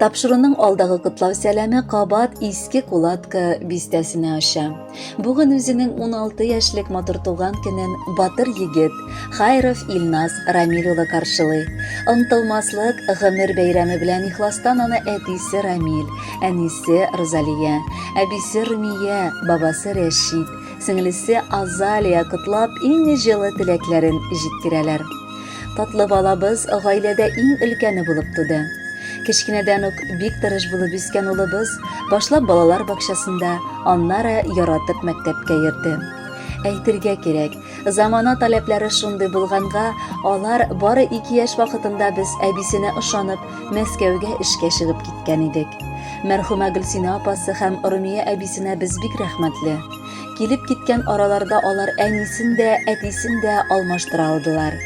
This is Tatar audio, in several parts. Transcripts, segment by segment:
Тапшыруның алдагы котлау сәламе кабат Иске Кулатка бистәсенә оча. Бүген үзенең 16 яшьлек матур туган көнен батыр егет Хайров Илназ Рамил улы каршылый. Онтылмаслык гомер бәйрәме белән ихластан аны әтисе Рамил, әнисе Розалия, әбисе Румия, бабасы Рәшит, сеңлесе Азалия котлап иң җылы теләкләрен җиткерәләр. Татлы балабыз гаиләдә иң өлкәне булып туды. Кечкенәдән үк бик тырыш булып үскән улыбыз башлап балалар бакчасында, аннары яратып мәктәпкә йөрде. Әйтергә кирәк, замана таләпләре шундый булганга, алар бары 2 яшь вакытында без әбисенә ышанып, Мәскәүгә эшкә чыгып киткән идек. Мәрхүмә Гөлсинә апасы һәм Румия әбисенә без бик рәхмәтле. Килеп киткән араларда алар әнисен дә, әтисен дә алмаштыра алдылар.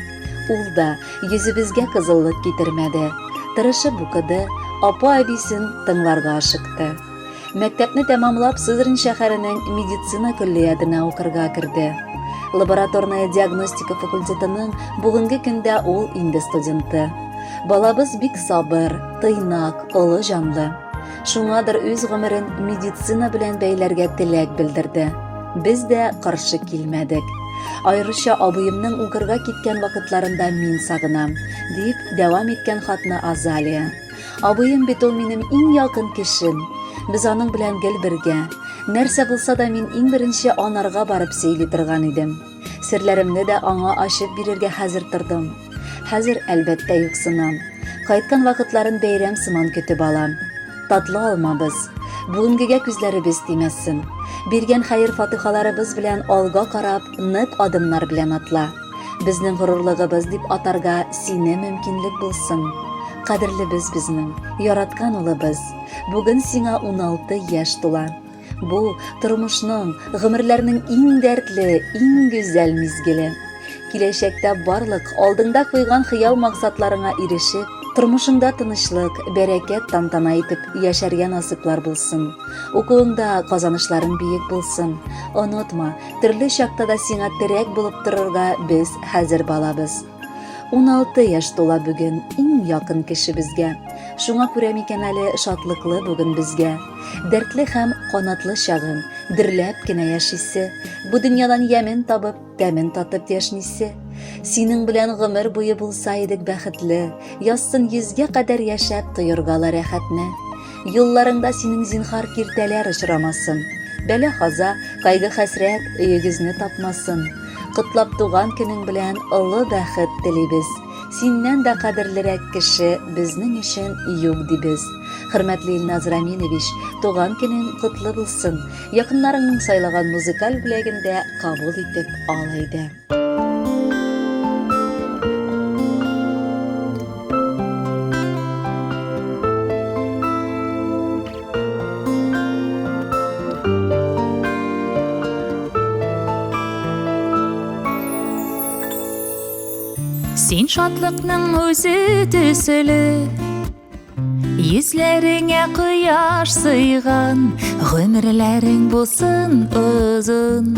Ул да йөзебезгә кызыллык китермәде. Тырышып укыды, апа-әбисен тыңларга ашыкты. Мәктәпне тәмамлап, Сызрань шәһәренең медицина көллиятенә укырга керде. Лабораторная диагностика факультетының бүгенге көндә ул инде студенты. Балабыз бик сабыр, тыйнак, олы җанлы. Шуңадыр үз гомерен медицина белән бәйләргә теләк белдерде. Без дә каршы килмәдек. Аеруча абыемның укырга киткән вакытларында мин сагынам, дип дәвам иткән хатны Азалия. Абыем бит ул минем иң якын кешем. Без аның белән гел бергә. Нәрсә булса да мин иң беренче анарга барып сөйли торган идем. Серләремне дә аңа ачып бирергә хәзер тордым. Хәзер, әлбәттә, юксынам. Кайткан вакытларын бәйрәм сыман көтеп алам. Татлы алмабыз. Бүгенгегә күзләребез тимәсен. Биргән хәер-фатихаларыбыз белән алга карап, нык адымнар белән атла. Безнең горурлыгыбыз дип атарга сине мөмкинлек булсын. Кадерлебез безнең, яраткан улыбыз. Бүген сиңа 16 яшь тула. Бу, тормышның, гомерләрнең иң дәртле, иң гүзәл мизгеле. Киләчәктә барлык алдыңда куйган хыял-максатларыңа ирешеп, тормышыңда тынычлык, бәрәкәт тантана итеп яшәргә насыйплар булсын. Укуыңда казанышларың биек булсын. Онытма, төрле чакта да сиңа терәк булып торырга без хәзер балабыз. 16 яшь тула бүген иң якын кешебезгә. Шуңа күрә микән әле шатлыклы бүген безгә. Дәртле һәм канатлы чагын, дөрләп кенә яшисе, бу дөньядан ямен табып, тәмен татып яшнисе. Синең белән гомер буе булса идек бәхетле, язсын йөзгә кадәр яшәп тоерга ла рәхәтне. Юлларыңда синең зинхар киртәләр очрамасын. Бәла-каза, кайгы-хәсрәт өегезне тапмасын. Котлап туган көнең белән олы бәхет телибез. Синнән дә кадерлерәк кеше безнең өчен юк дибез. Хөрмәтле Илназ Раминович, туган көнең котлы булсын. Якыннарыңның сайлаган музыкаль бүләген дә кабул итеп ал әйдә. Син шатлыкның үзе төсле Йөзләреңә кояш сыйган, Гомерләрең булсын озын.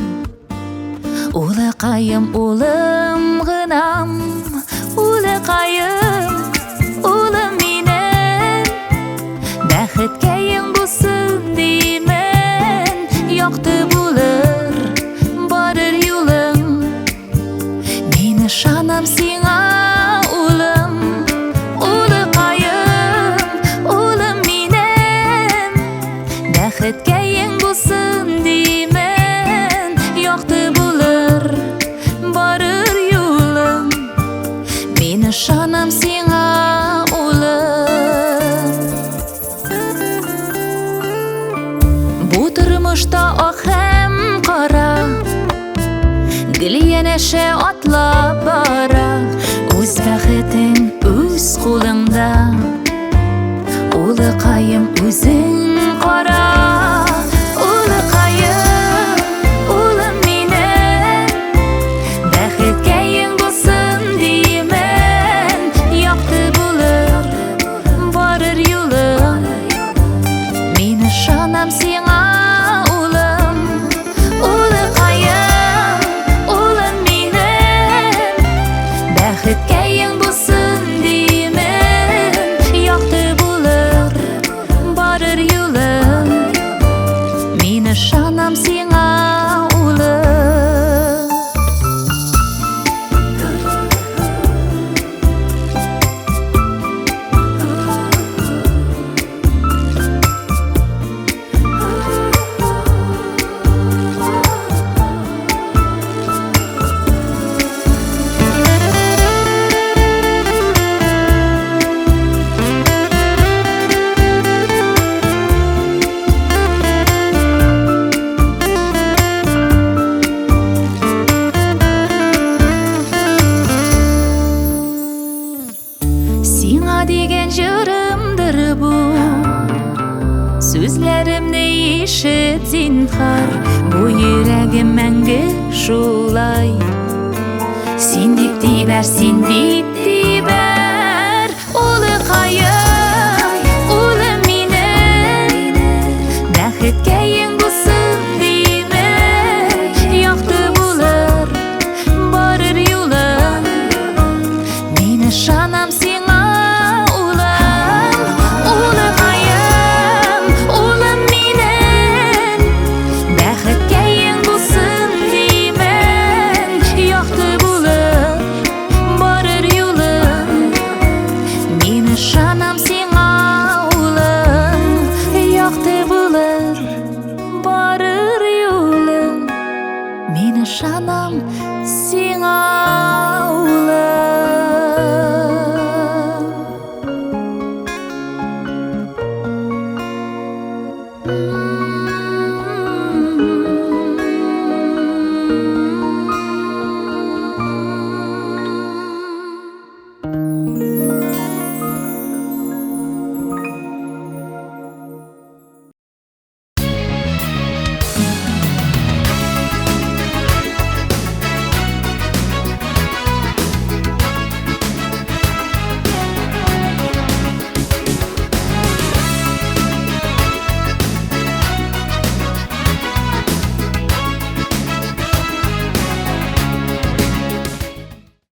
Улыкаем, улым гынам, Улыкаем, улым минем, Бәхеткәең булсын димен, Якты булыр барыр юлың. Мин ышанам сиңа, улым, улыкаем, улым минем. Бәхеткәең булсын димен, якты булыр барыр юлым. Мин ышанам сиңа, улым. Бу тормышта ак һәм кара Гел янәшә атлап бара. Үз бәхетең үз кулыңда, Улыкаем, үзең кара. Улыкаем, улым минем, Бәхеткәең булсын димен, Якты булыр барыр юлың. Мин ышанам сиңа, улым, улыкаем, улым минем. Бәхеткәең булсын димен, якты булыр. шулай. Син дип тибәр, син дип.